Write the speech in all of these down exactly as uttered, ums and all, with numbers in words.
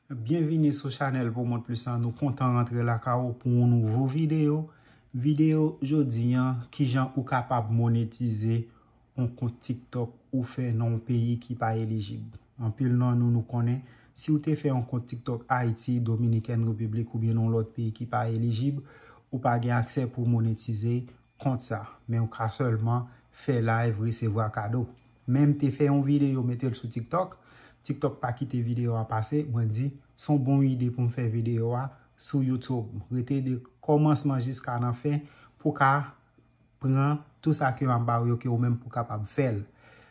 Byenvini sou chanèl Pou Mond Plis lan. Nou kontan rantre lakay ou pou yon nouvo videyo. Videyo jodi an, kijan ou kapab monetize yon kont TikTok ou fè nan yon peyi ki pa elijib. Anpil nan nou, nou konnen, si w te fè yon kont TikTok Ayiti, Dominikèn Repiblik oubyen nan yon lòt peyi ki pa elijib, ou pa gen aksè pou monetize kont sa. Men ou ka sèlman fè live, resevwa kado. Men m te fè yon videyo, mete l sou TikTok. TikTok pa kite videyo a pase. Mwen di, se yon bon ide pou m fè videyo a sou YouTube. Rete de kòmansman jiska nan fen pou ka pran tout sa ke m ap ba w yo, ke ou menm pou kapab fè l.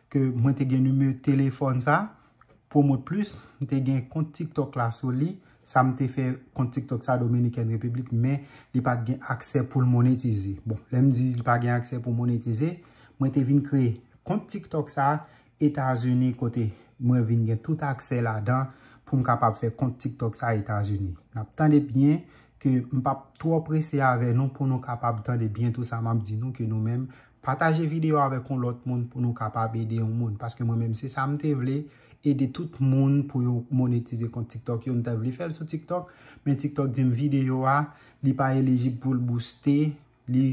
Ke mwen te gen nimewo telefòn sa, Pou Mond Plis, m te gen kont TikTok la sou li. Sa m te fè kont TikTok sa Dominikèn Repiblik, men li pa t gen aksè pou l monetize. Bon, lè m di li pa gen aksè pou monetize, mwen te vin kreye kont TikTok sa Etazini, kote mwen vin gen tout aksè ladan pou m kapab fè kont TikTok sa Etazini. N ap tande byen ke m p ap twò prese avè nou pou nou kapab tande byen tout sa m ap di nou, ke nou menm pataje videyo avèk yon lòt moun pou nou kapab ede yon moun. Paske mwen menm se sa m te vle, ede tout moun pou yo monetize kont TikTok yo. M te vle fè l sou TikTok, men TikTok di m videyo a, li pa elijib pou l booste, li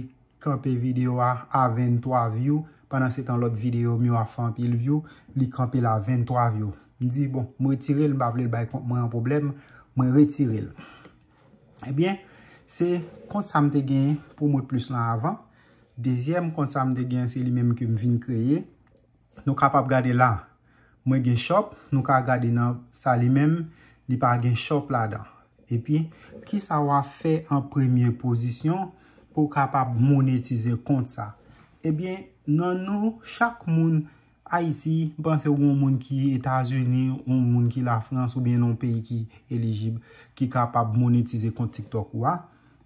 kanpe videyo a a venntwa view, pandan se tan lòt videyo m yo ap fè anpil view, li kanpe l a venntwa view. M di, bon, m retire l, m pa vle l bay kont mwen an pwoblèm, mwen retire l. Ebyen, se kont sa m te genyen Pou Mond Plis lan avan. Dezyèm kont sa m te genyen, se li menm ke m vin kreye. Nou kapab gade la. Mwen gen shop, nou ka gade nan sa li menm, li pa gen shop ladan. Epi, kisa w ap fè an premye pozisyon pou w kapab monetize kont sa? Ebyen, nan nou, chak moun Ayiti, m panse ou yon moun ki Etazini, yon moun ki Lafrans, oubyen nan yon peyi ki elijib, ki kapab monetize kont TikTok ou a.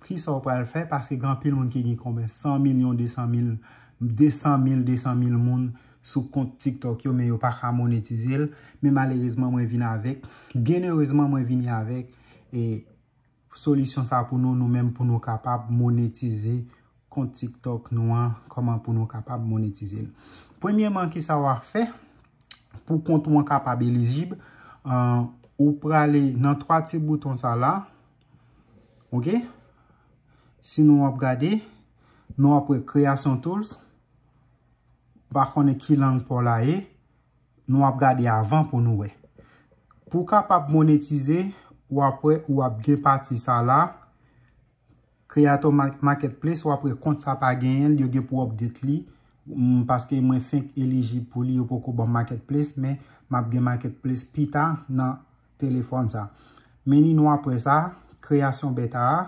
Kisa w pral fè? Paske gen anpil moun ki gen konbyen san milyon, de san mil, de san mil, de san mil moun sou kont TikTok yo, men yo pa ka monetize l. Men malerezman, mwen vin avèk, byenerezman, mwen vini avèk, e, solisyon sa pou nou, nou menm, pou nou kapab monetize kont TikTok nou an, kòman pou nou kapab monetize l. Premyèman, kisa w ap fè pou kont ou an kapab elijib? An, ou prale nan twa ti bouton sa la, oke? Si nou ap gade, nou ap wè Creation Tools, m pa konnen ki lang pa w la ye, nou ap gade avan pou nou wè. Pou w kapab monetize, w ap wè, w ap gen pati sa la, Creator Ma-, Marketplace, w ap wè kont sa pa genyen l, yo gen pou update li, mm, paske mwen fenk elijib pou li, yo poko ban m Marketplace, men m ap gen Marketplace pita nan telefòn sa. Men ni nou ap wè sa, kreyasyon beta a,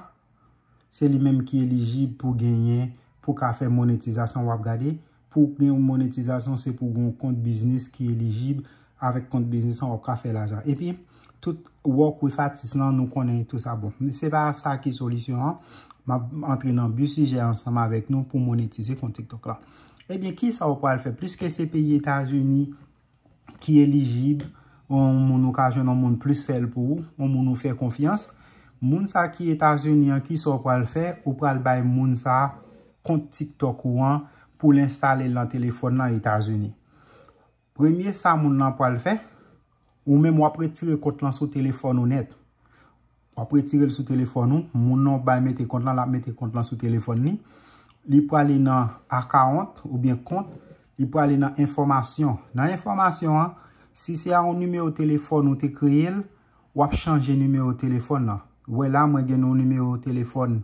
se li menm ki elijib pou genyen, pou ka fè monetizasyon w ap gade. Pou gen yon monetizasyon, se pou gen yon kont biznis ki elijib. Avèk kont biznis lan, w ap ka fè lajan. Epi, tout work with artist lan, nou konnen tout sa bon. Se pa sa ki solisyon an. M ap antre nan bi sijè ansanm avèk nou pou monetize kont TikTok la. Ebyen, kisa w pral fè? Pliske se peyi Etazini ki elijib, yon moun ou ka jwenn yon moun plis fè l pou ou, yon moun ou fè konfyans. Moun sa ki Etazini an, kisa w pral fè? Ou pral bay moun sa kont TikTok ou an pou l enstale l nan telefòn nan Etazini. Premye sa moun nan pral fè, ou menm w ap retire kont lan sou telefòn ou nèt. W ap retire l sou telefòn ou, moun nan w bay mete kont lan, l ap mete kont lan sou telefòn li. Li prale nan account oubyen kont, li prale nan enfòmasyon. Nan enfòmasyon an, si se a yon nimewo telefòn ou te kreye l, w ap chanje nimewo telefòn nan. Ou wè la, mwen gen yon nimewo telefòn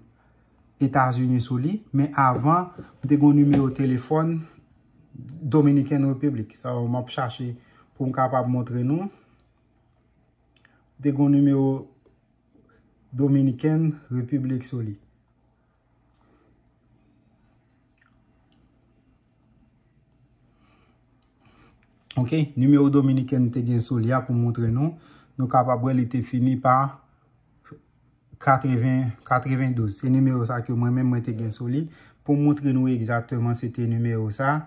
Etazini sou li, men avan, m te gen yon nimewo telefòn Dominican Republic. Sa yo, m ap chache pou m kapab montre nou. M te gen yon nimewo Dominican Republic sou li. Ok, nimewo Dominiken te gen sou li a pou montre nou. Nou kapab wè li te fini pa katreven, katrevendouz. Se nimewo sa ke mwen menm mwen te gen sou li. Pou montre nou egzakteman se te nimewo sa.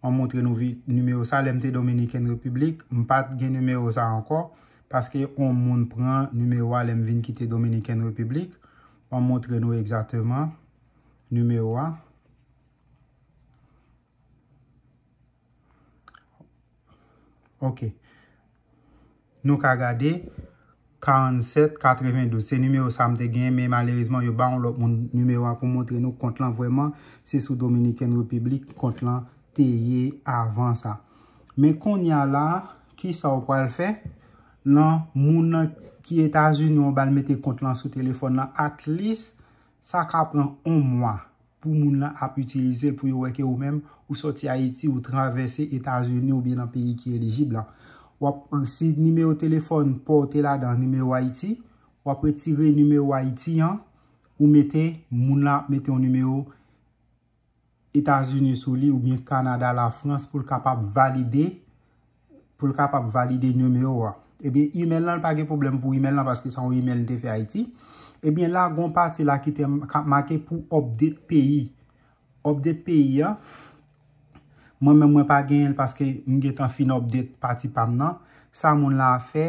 Mwen montre nou vi-, nimewo sa lè m te Dominiken Repiblik. M pa t gen nimewo sa ankò. Paske yon moun pran nimewo a lè m vin kite Dominiken Repiblik. Mwen montre nou egzakteman nimewo a. Ok. Nou ka gade. karannsèt katrevendouz. Se nimewo sa m te genyen, men malerezman, yo ba yon lòt moun nimewo a pou montre nou kont lan vrèman. Se sou Dominiken Repiblik kont lan te ye avan sa. Men kounye a la, ki sa w pral fè? Nan moun nan ki Etazini, w ba l mete kont lan sou telefòn nan, at least, sa ka pran yon mwa pou moun nan ap itilize l, pou yo wè ke ou menm, ou sòti Ayiti, ou travèse Etazini oubyen nan peyi ki elijib la. W ap, si nimewo telefòn pa w te ladan nimewo Ayiti, w ap retire nimewo Ayiti an, ou mete, moun lan ap mete yon nimewo Etazini sou li oubyen Kanada, Lafrans, pou l kapab valide, pou l kapab valide nimewo a. Ebyen, email lan, l pa gen pwoblèm pou email lan, paske se yon email m te fè Ayiti. Ebyen, la, gon pati la ki te, k ap make pou update peyi. Update peyi a, mwen menm, mwen pa genyen l paske m gentan fin update pati pa m nan. Sa moun la ap fè,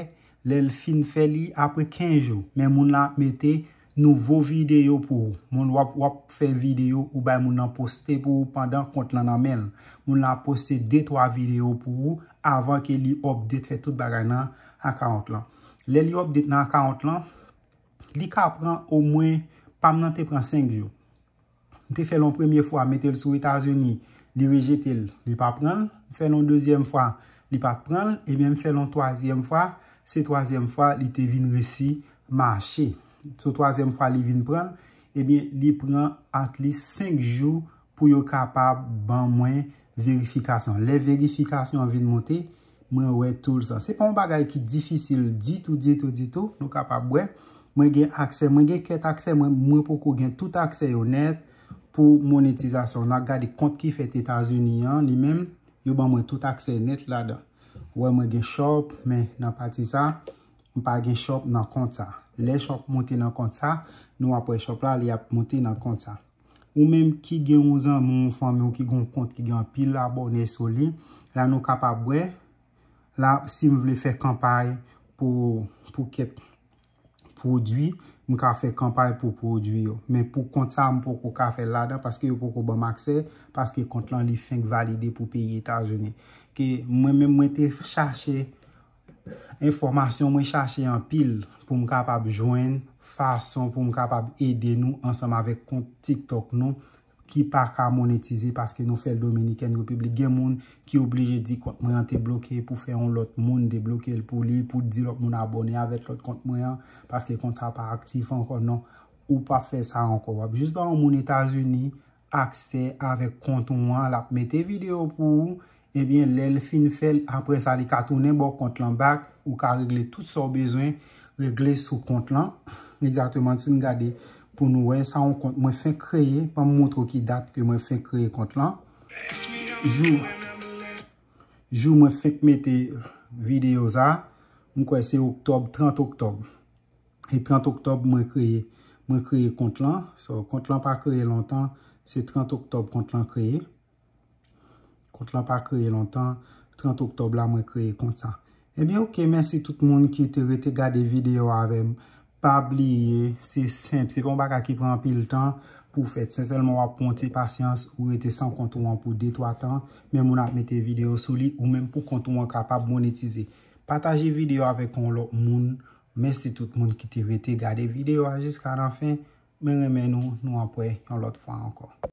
lè l fin fè li, apre kenz jou, men moun la ap mete nouvo videyo pou ou. Moun w ap, w ap fè videyo, ou bay moun nan poste pou ou pandan kont lan nan men l. Moun la ap poste de, twa videyo pou ou avan ke li update, fè tout bagay nan akawont lan. Lè li update nan akawont lan, li ka pran omwen, pa m nan te pran senk jou. M te fè l yon premye fwa, mete l sou Etazini, li rejete l, li pa pran l. M fè l yon dezyèm fwa, li pa t pran l. Ebyen, m fè l yon twazyèm fwa, se twazyèm fwa li te vin resi mache. Sou twazyèm fwa li vin pran l, ebyen, li pran at least senk jou pou yo kapab ban mwen verifikasyon. Lè verifikasyon an vin monte, mwen wè tool sa. Se pa yon bagay ki difisil ditou, ditou, ditou. Nou kapab wè. Mwen gen aksè, mwen gen kèk aksè, mwen, mwen poko gen tout aksè yo nèt pou monetizasyon. N ap gade kont ki fèt Etazini an, li menm, yo ban mwen tout aksè nèt ladan. Wè, mwen gen shop, men nan pati sa, m pa gen shop nan kont sa. Lè shop monte nan kont sa, nou ap wè shop la, li ap monte nan kont sa. Ou menm ki gen yon zanmi, yon fanmi w ki gen yon kont ki gen anpil abòne sou li, la nou kapab wè, la, si m vle fè kanpay pou, pou kèk pwodui, m ka fè kanpay pou pwodui yo. Men pou kont sa, m poko ka fè l ladan paske yo poko ban m aksè, paske kont lan li fenk valide pou peyi Etazini. Ke mwen menm, mwen te chache enfòmasyon, mwen chache anpil pou m kapab jwenn fason pou m kapab ede nou ansanm avèk kont TikTok nou ki pa ka monetize paske nou fè l Dominiken Repiblik. Gen moun ki oblije di kont mwen an te bloke pou fè yon lòt moun debloke l pou li, pou di lòt moun abòne avèk lòt kont mwen an, paske kont sa pa aktif ankò. Non, ou p ap fè sa ankò. W ap jis ba yon moun Etazini aksè avèk kont ou an, l ap mete videyo pou ou, ebyen, lè l fin fè l, apre sa, li ka tounen ba w kont lan back, ou ka regle tout sa w bezwen regle sou kont lan. Egzakteman, si n gade pou nou wè, sa yon kont mwen fenk kreye, ban m montre w ki dat ke mwen fenk kreye kont lan. Jou, jou mwen fenk mete videyo sa, m kwè se oktòb, trant oktòb. E trant oktòb, mwen kreye, mwen kreye kont lan. So, kont lan pa kreye lontan, se trant oktòb kont lan kreye. Kont lan pa kreye lontan, trant oktòb la mwen kreye kont sa. Ebyen, oke, mèsi tout moun ki te rete gade videyo avè m. Pa bliye, se senp, se pa yon bagay ki pran anpil tan pou fèt. Sensèlman, w ap pran yon ti pasyans, ou rete san kont ou an pou de, twa tan, men moun ap mete videyo sou li, ou menm pou kont ou an kapab monetize. Pataje videyo avèk yon lòt moun. Mèsi tout moun ki te rete gade videyo a jiska nan fen. Mwen renmen nou, nou ap wè yon lòt fwa ankò.